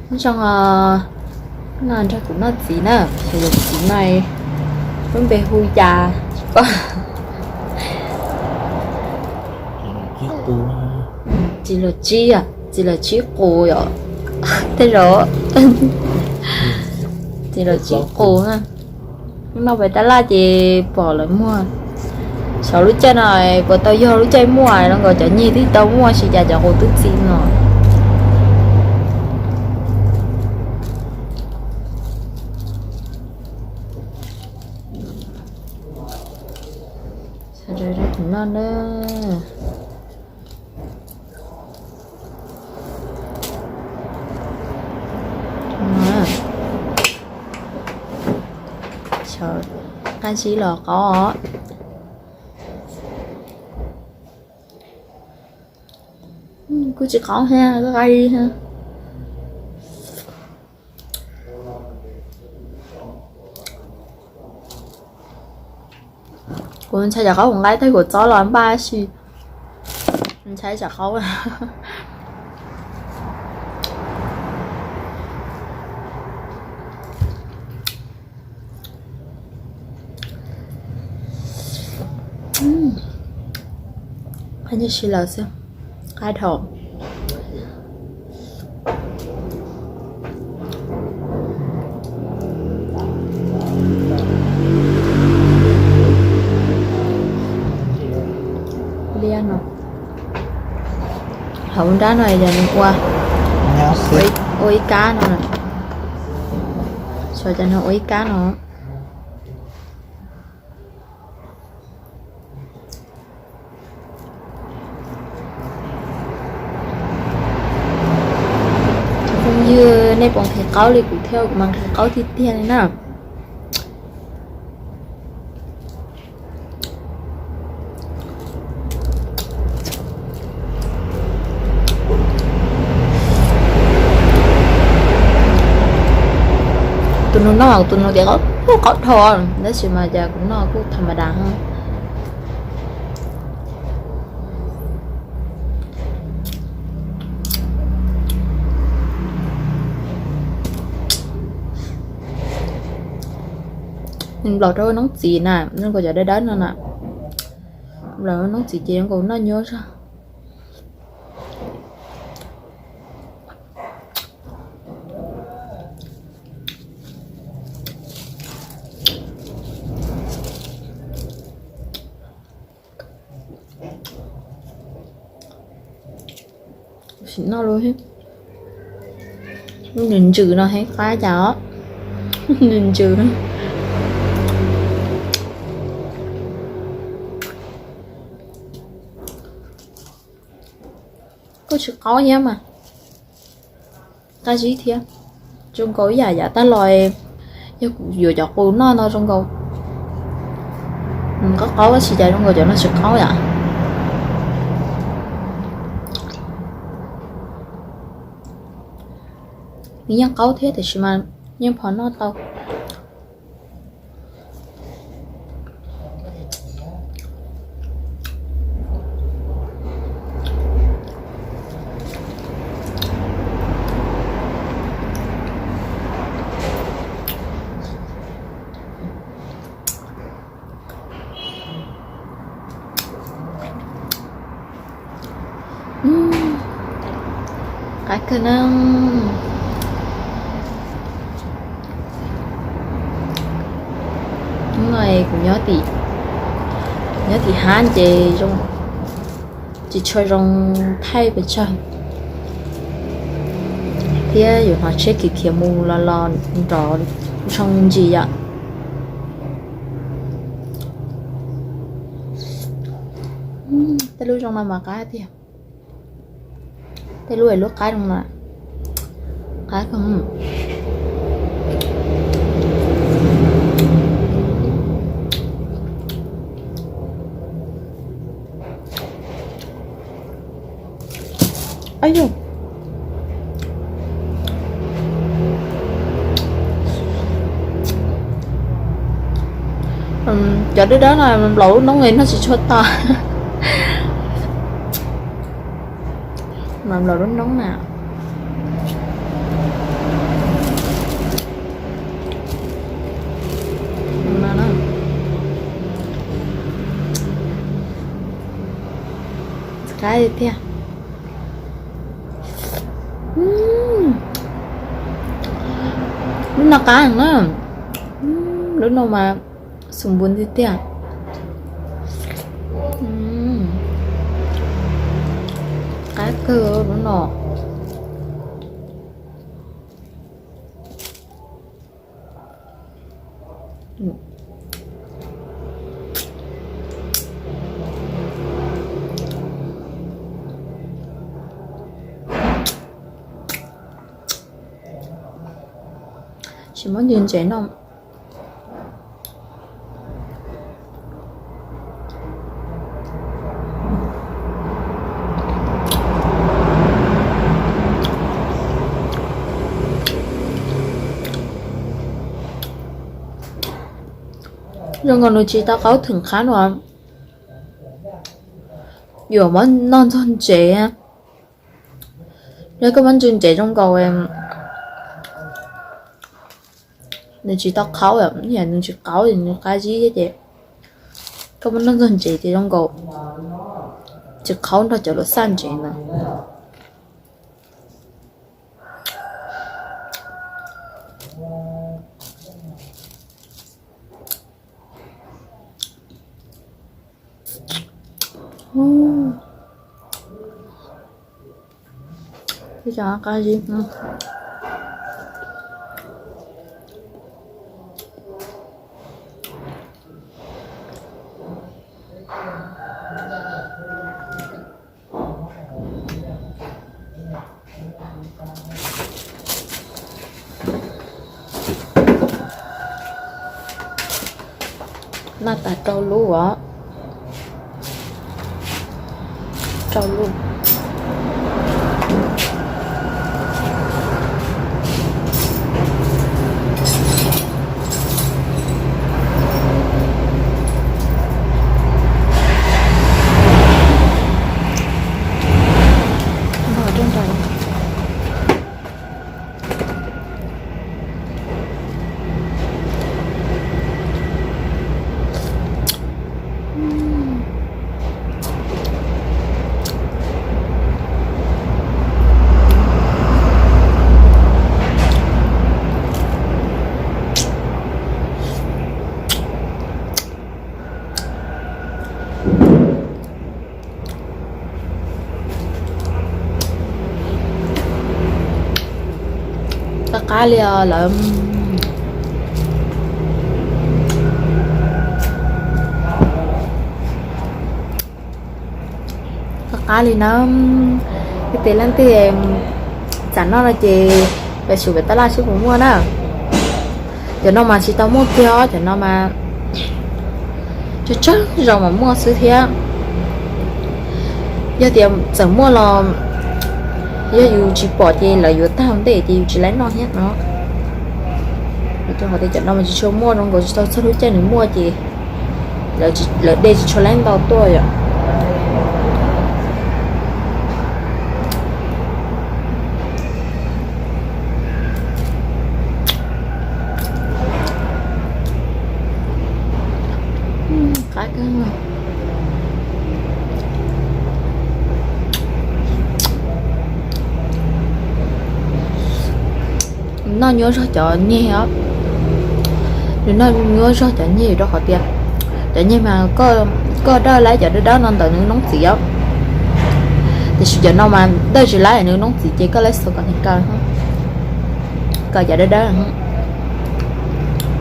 Nyob zoo, no nrog kuv noj txiv na, xyov yog txiv no lub npe hu cas. Txiv los tsib, txiv los tsib qus yom. Tej zaum txiv los tsib qus na. Noj pem tab laj ces pom lawv muag. Xyov lub caij no puas tau yog lub caij muaj, zoo nkaus cov nyeg twb tau muaj, tab sis cas cov qus twb txi no. Noj na. Qab zib los qaub os. Kuj tsis qaub thiab, kuj qab zib thiab. Kuv ntshai cov qaub hauv nqaij tag kuv txob los npaj si, ntshai cov qaub. Qab ntsej si lawm xwb, qab dhau. Liab no, hauv nrab no yog nws ua, ua ib kab no, xyov cov no ua ib kab no. Cov phooj ywg, nej puas nqhis qaub li kuv thiab? Kuv mas nqhis qaub tiag tiag li na. Tus nus noj, tus nus tias qaub, qaub dhau, tab sis mas cas kuv noj kuj tham ma das. Nplaum rau noob txiv na, zoo nkaus cov dawb dawb no na. Nplaum noob txiv ces zoo nkaus noj nyuaj zog. Sim noj lub, lub nws ntsws no heev qab cas os. Nws ntsws. Kuj tsis qaub thiab mas, qab zib thiab. Zoo nkaus ib yam yam tag los, yog kuv yuav cov qus noj no zoo nkaus qaub qaub, tab sis cas zoo nkaus cov no tsis qaub yam. Nws yeej qaub thiab tiam sis mas yeej pom noj tau. Qab kawg na. Hnub no kuv nyob tim, nyob tim hab ces zoo, tsis tshua zoo thaij pes tsawg, thiab yuav hnov tsheb khiav khiav mus los los nrov zoo ntsis yom. Tej lub zoo no mas qab tiag. Tej lub, lub qab zoo no qab kawg. Cov dawb dawb no nplaum lub noob no tsis tshua tau. Nplaum lub noob na. Qab tiag. Lub no qab na. Lub no mas xum npus tiag tiag. Qab kawg lub no. Tsis muab ntses ntses no. Zoo nkaus nws tsis tau qaub theem qab no. Yuav muab noj ntxuag ntsev. Yog koj muab ntxuag ntsev zoo nkaus, nws tsis tau qaub, nws tsis qaub, nws qab zib thiab ces koj muab noj ntxuag ntsev ces zoo nkaus tsis qaub nrog cov luag xaj ntsev ntawd. Noj tas rau lub os. Rau lub. Qab qab li os lawm. Qab qab li na. Ib tes leej twg txawm noj no ces pem xyuas pem tab laj seb puas muaj na. Cov no mas tsis tau muaj kiag os, cov no mas tsawg tsawg zaus mas muaj xwb thiab. Yog tias txawm muaj los yog yus tsis pom ces lawv yuav tag ntej ces yus tsis laib noj thiab no. Rau qhov tias cov no mas tsis tshua muaj, zoo nkaus tsis tau txog lub caij nws muaj ces lawv de tsis tshua laib ntau tuaj yom. Qab kawg. Noj nyuaj zog cov nyeg os. Nws noj nyuaj zog cov nyeg rau qhov tias cov nyeg mas koj dawj laib cov dawb dawb no ntawm nws noob txiv os. Tiam sis cov no mas dawj tsis laib nws noob txiv ces koj laib xaus kom nws kaw, kaw cov dawb dawb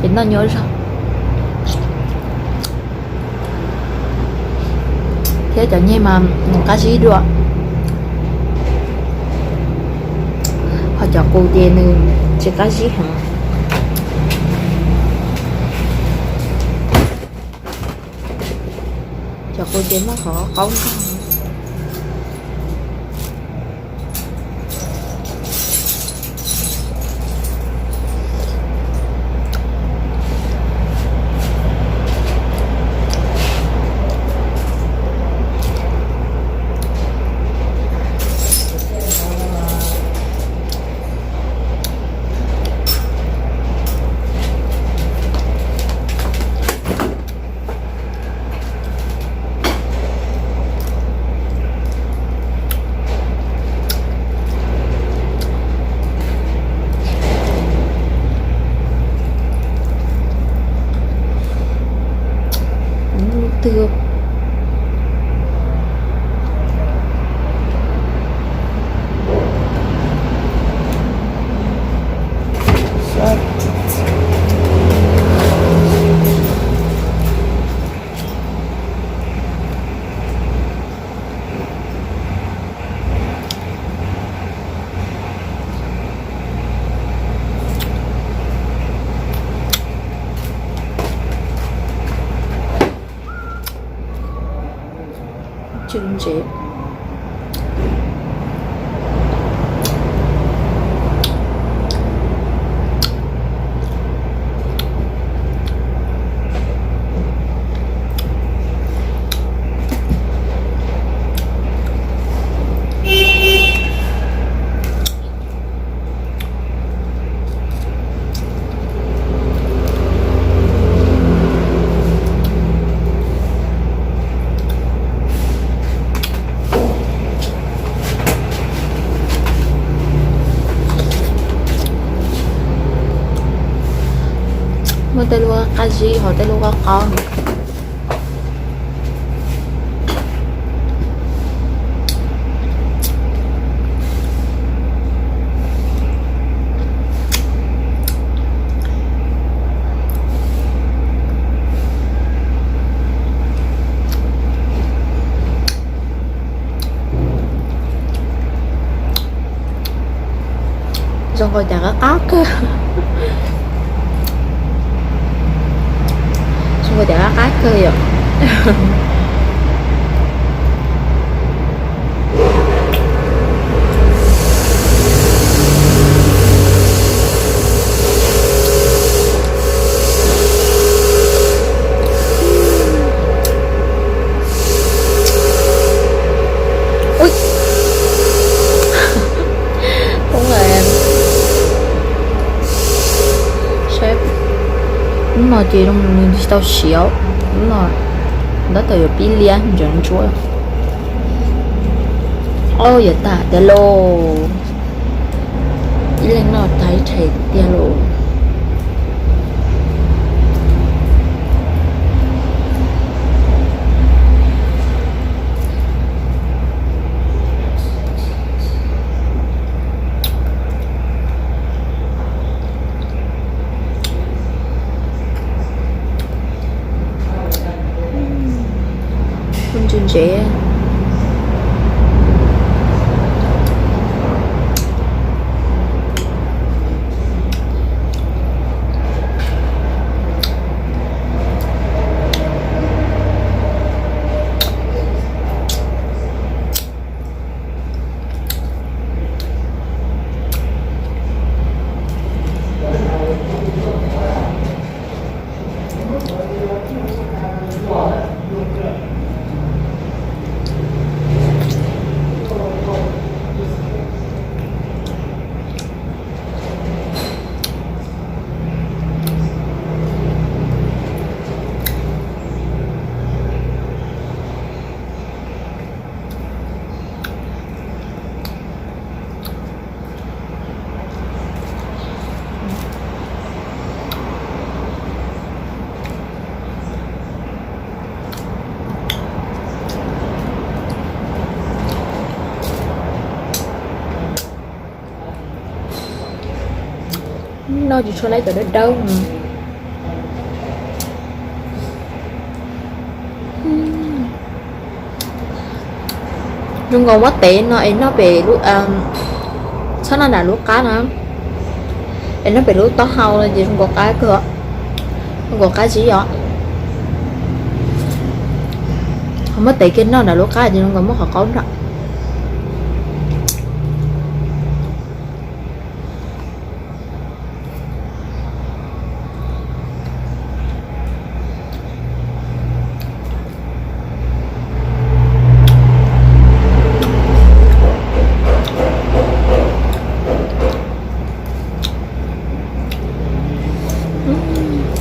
ces noj nyuaj zog. Thiab cov nyeg mas nws qab zib dua, ho cov qus ces nws tsis qab zib heev. Cov qus ces muaj qhov qaub nkaus. Ntsev. Muaj tej lub qab zib ho tej lub qab qaub. Zoo nkaus cas qab qab kawg. Zoo nkaus cas qab qab kawg yom. Ui, poob lawm. Saib, lub no ces zoo nws tsis tau siav, lub no tab tom yuav pib liab ntsuab. Au, yuav tag tiag lauj. Ib leeg noj tag ib rhe tiag lauj. Ntse ntse. Noj tsis tshua laib cov dawb dawb. Zoo nkaus muab tev no es noj pem, txhob noj nram lub qab na, es noj pem lub taub hau no ces zoo nkaus qab kawg, zoo nkaus qab zib os. Ho muab tev kiag noj nram lub qab ces zoo nkaus muab qhov qaub nrog.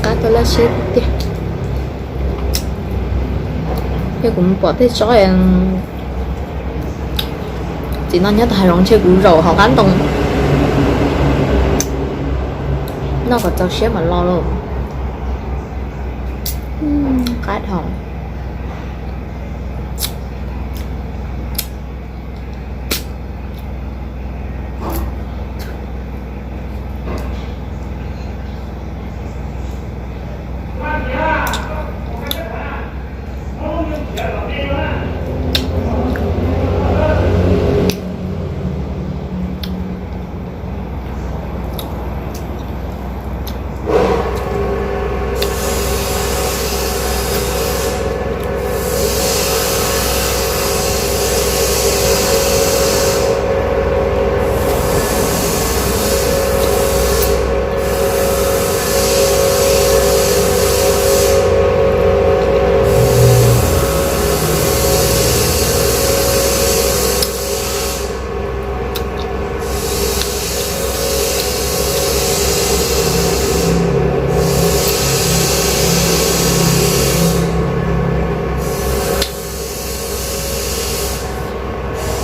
Qab tau laj siab tiag. Yog kuv mus pom tej tsob txiv no nyob tom hav zoov ntshe kuv zaum hauv qab ntoo. Noj kom txaus siab mam los lauj. Qab dhau.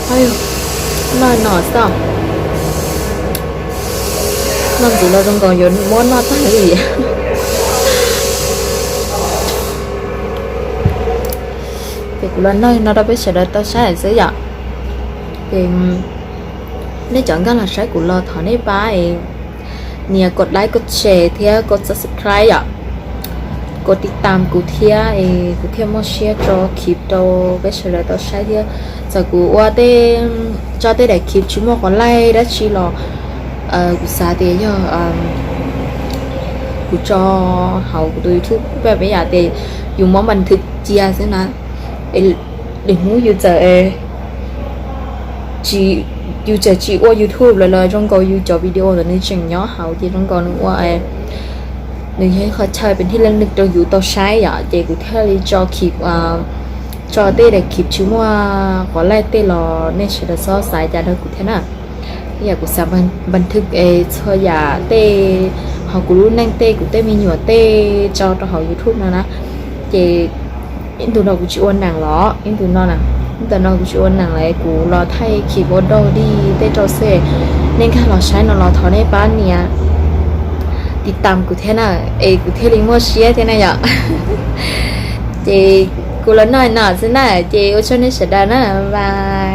Noj no xwb, noj ntxiv los zoo nkaus yuav muab noj tag li. Ces kuv los noj no rau peb sawv daws tau saib xwb yom. Ces nej cov nkag los saib kuv los thov nej pab nias kos like, kos share thiab kos subscribe yom. Kos tiv tam kuv thiab es kuv thiaj muaj siab tso clip rau peb sawv daws tau saib thiab. Txawm kuv ua tej, tso tej daim clip tsis muaj qhov like dab tsi los kuv xav tias yog kuv tso hauv kuv tus YouTube peb yam tias yus muab npas thwv cia xwb na. Lwm hnub yus txawm, yus txawm tsis ua YouTube lawm los zoo nkaus yus cov video ntawd nws tseem nyob hauv ces zoo nkaus nws ua, nws yog ib qho chaw pem thij leej nws rau yus tau saib yom. Ces kuv thiaj li tso clip, tso tej daim clip tsis muaj qhov like tej los nej sawv daws txhob xav cas rau kuv thiab na. Yam kuv xav npas thwv txhua yam tej hauv kuv lub neej tej kuv tej me nyuam tej tso rau hauv YouTube no na. Ces ib ntus no kuv tsis ua neem los ib ntus no, ib ntus no kuv tsis ua neem lawm kuv los thaij clip ua dog dig tej rau xwb. Nej nkag los saib no los thov nej pab nias tiv tam kuv thiab na, es kuv thiaj li muaj siab thiab na yom. Ces kuv los noj no xwb na, ces ua tsaug nej sawv daws na, bye.